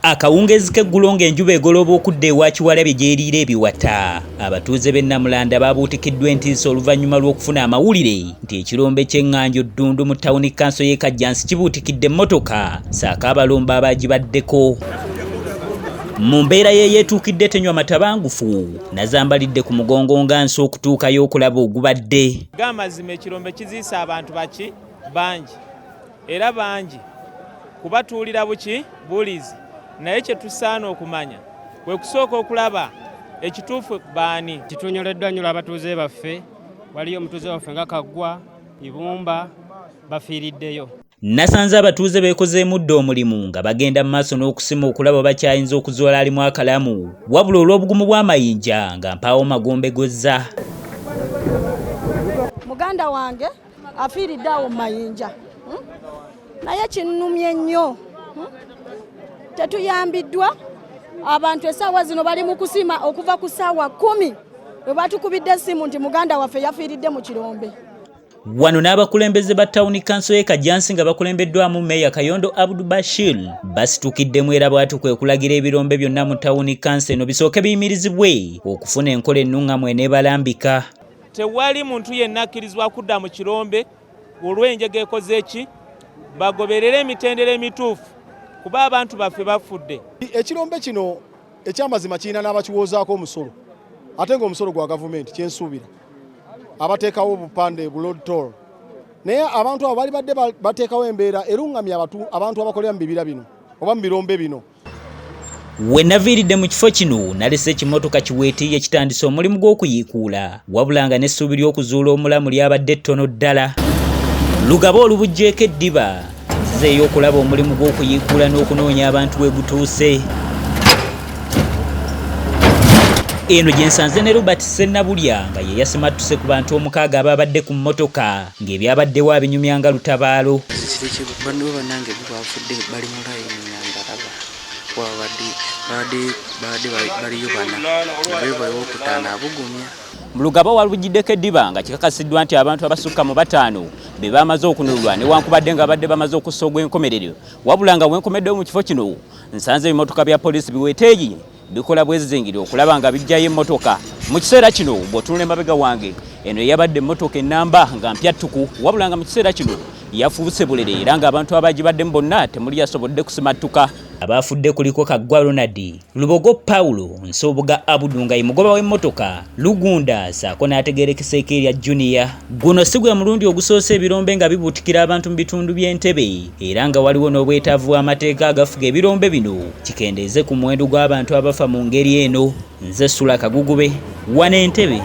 Akawungeezi k'eggulo ng'enjuba egolooba okudda ewa Kiwalabye gy'eriira ebiwata, abatuuze b'e Namulanda baabuutikiddwa entiisa oluvannyuma lw'okufuna amawulire nti ekirombe ky'e Nganjo Ddundu mu ttawuni kkanso y'e Kajjansi kibuutikidde emmotoka ssaako abalombe abaagibaddeko. Mu mbeera y'eyeetuukidde tenywa matabangufu, nazambalidde ku mugongo nga nsi okutuukayo okulaba ogubadde. G'amazima ekirombe kiziise abantu baki bangi era bangi kuba tuwulira buki bulizi naye kye tusaana okumanya kwe kusooka okulaba ekituufu baani. Titunyoleddwa nnyo abatuuze baffe, waliyo omutuuze waffe nga Kaggwa, Ibumba bafiiriddeyo. Nasanze abatuuze beekozeemu dda omulimu nga bagenda mu maaso n'okusima okulaba oba kyayinza okuzuula alimu akalamu wabula olw'obugumu bw'amayinja nga mpaawo magombe gozza. Muganda wange afiiridde awo mu mayinja naye kinnumye nnyo. Tetuyambiddwa, abantu essaawa zino bali mu kusima okuva ku ssaawa 10 bwe batukubidde essimu nti muganda waffe yafiiridde mu kirombe. Wano n'abakulembeze ba ttawuni kkanso y'e Kajjansi nga bakulembeddwamu Meeya Kayondo Abdu Bashir basitukiddemu era bw'atyo kwe kulagira ebirombe byonna mu ttawuni kkanso eno bisooke biyimirizibwe okufuna enkola ennungamu eneebalambika. Tewali muntu yenna akkirizibwa kudda mu kirombe olw'enjega ekoze ki, bagoberere emitendera emituufu kuba abantu baffe bafudde. Ekirombe kino ekyamazima kirina n'abakiwoozaako omusolo ate ng'omusolo gwa gavumenti, kyensuubira abateekawo obupande bu road toll, naye abantu abo bali badde bateekawo embeera erungamya abantu abakolera mu bibira bino oba mu birombe bino. We naviiridde mu kifo kino nalese ekimotoka kiweetiiye kitandise omulimu gw'okuyiikuula wabula nga n'essuubi ly'okuzuula omulamu lyabadde ttono ddala. Lugaba olubuggyeeko eddiba nzizeeyo okulaba omulimu gw'okuyiikuula n'okunoonya abantu we gutuuse. Eno gye nsanze ne Robert Ssennabulya nga ye yasimattuse ku bantu 6 abaabadde ku mmotoka ng'ebyabaddewo abinyumya nga lutabaalo. Bano bannange bo bafudde bali mu layini nga mbalaba kuba babadde baliyo bana nga be bali owokutaano abugumya. Mu Lugaba walubugiddeko eddiba nga kikakasiddwa nti abantu abasukka mu 5 be bamaze okununulwa newankubadde nga babadde bamaze okussa ogw'enkomerero, wabula nga wenkomeddewo mu kifo kino nsanze ebimotoka bya poliisi biweeteeyi bikola bwezizingiri okulaba nga bijjayo emmotoka. Mu kiseera kino bw'otunula emabega wange eno eyabadde emmotoka ennamba nga mpya ttuku, wabula nga mu kiseera kino yafuuse bulere era ng'abantu abagibaddemu bonna temuli yasobodde kusimattuka. Abaafudde kuliko Kaggwa Ronald, Lubogo Paulo, Nsubuga Abudu nga ye mugoba w'emmotoka, Lugunda ssaako n'ategeerekeseeko erya Junior. Guno si gwe mulundi ogusoose ebirombe nga bibuutikira abantu mu bitundu by'Entebbe era nga waliwo n'obwetaavu bw'amateeka agafuga ebirombe bino kikendeeze ku muwendo gw'abantu abafa mu ngeri eno. Nze Sula Kagugube, wano Entebbe.